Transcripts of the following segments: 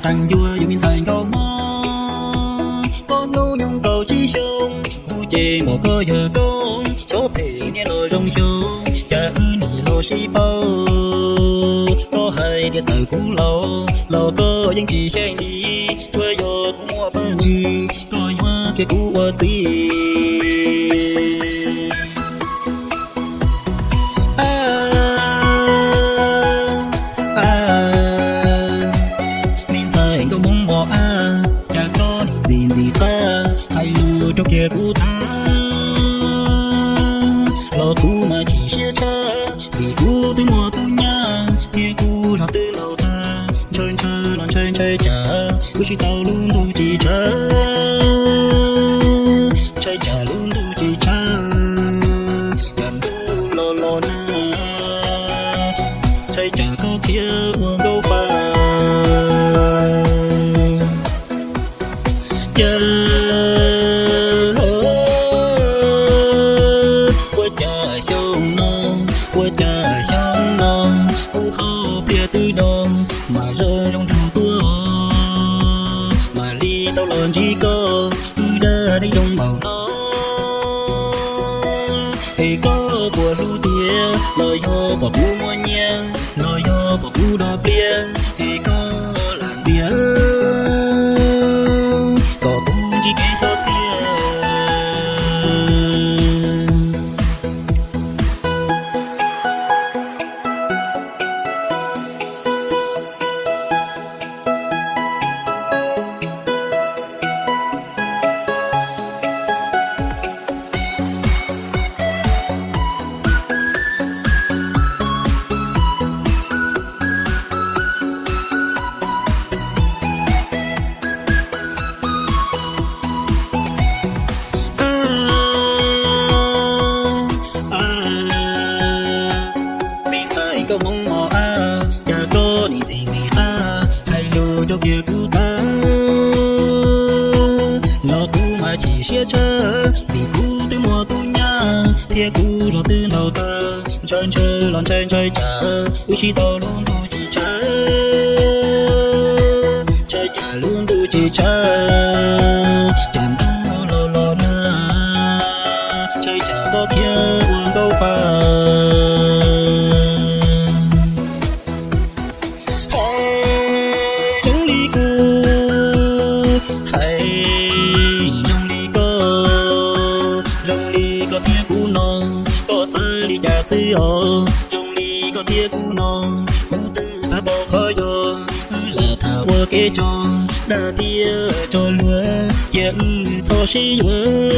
Qee yuav yus me ntxhais nkauj mog, koj hnub nyoog kaum tsib xyoo, kuv ces npaum koj yawg koob, xyov phem niaj los zoo xyoo, cas wb nim los sib paub. Koj hais tias txawm kuv laus los koj yeej tsis xyeej li, tsuas yog kuv muaj paj ntsig koj yuav kiag kuv ua txiv. Me ntxhais nkauj Hmoob mos ab, cas koj nim ntxim ntxim qab hais lus rau kiag kuv tag, los kuv mas chim siab tshaj vim kuv twb muaj tub nyab thiab kuv zog twb laus tag. Ntshai ntshai los ntshai ntshai tsam wb sib tau lub ntuj tsis tshav, ntshai tsam lub ntuj tsis tshav, tsam ntuj los los na, ntshai tsam koj khiav ua nkauj faj. Cas ua cas xyoo no, ua cas xyoo no, kuv qhov pliag twb do, mas zoo zoo nrog tuaj, mam li tau los ntsib koj, wb dab neeg zoo npaum no. Es koj puas hlub tiag, los yog pom kuv muaj nyiaj, los yog pom kuv dog pliaj, es koj lam ntxias kom kuv ntsib kev xyov txiaj. Me ntxhais nkauj Hmoob mos ab, cas koj nim ntxim ntxim qab hais lus rau kiag kuv tag, los kuv mas chim siab tshaj vim kuv twb muaj tub nyab thiab kuv zog twb laus tag. Ntshai ntshai los ntshai ntshai tsam wb sib tau lub ntuj tsis tshav, ntshai tsam lub ntuj tsis tshav, tsam ntuj los los na, ntshai tsam koj khiav ua nkauj faj. Hais zoo li kuv, hais zoo li koj, zoo li koj thiab kuv no, koj xav li cas xwb os. Zoo li koj thiab kuv no, kuv twb xav tau qhov yog, wb lam tham ua kev tso, dag thiab tso luag, cia wb txhob sib yuav.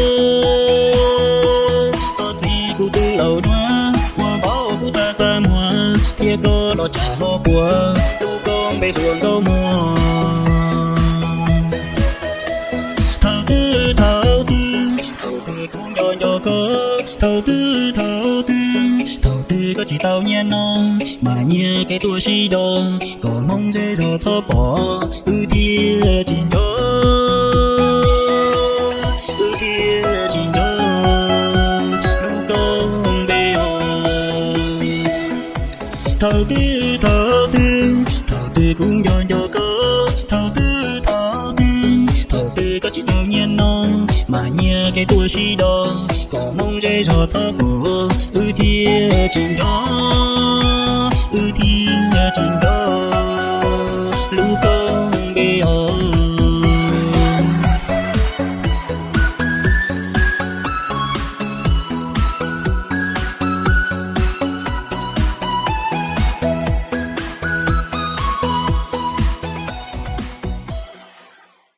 Koj txiv kuv twb laus duab, ua vauv kuv txaj txaj muag, thiab koj los tsam ho puas, lub koob npe hu ua Nkauj Muag. Thaum twg thaum twg, thaum twg kuv nco nco koj, thaum twg thaum twg, thaum twg koj tsis tau nyiaj no, mas nyiag kev tuaj sib do, kom Hmoob zej zog txhob pom, wb thiaj tsis nco, wb thiaj tsis nco lub koob npe os. Thaum twg thaum twg, thaum twg kuv nco nco koj, thaum twg thaum twg, thaum twg koj tsis tau nyiaj no, mas nyiag kev tuaj sib do, kom Hmoob zej zog txhob pom, wb thiaj tsis nco, wb thiaj tsis nco lub koob npe os.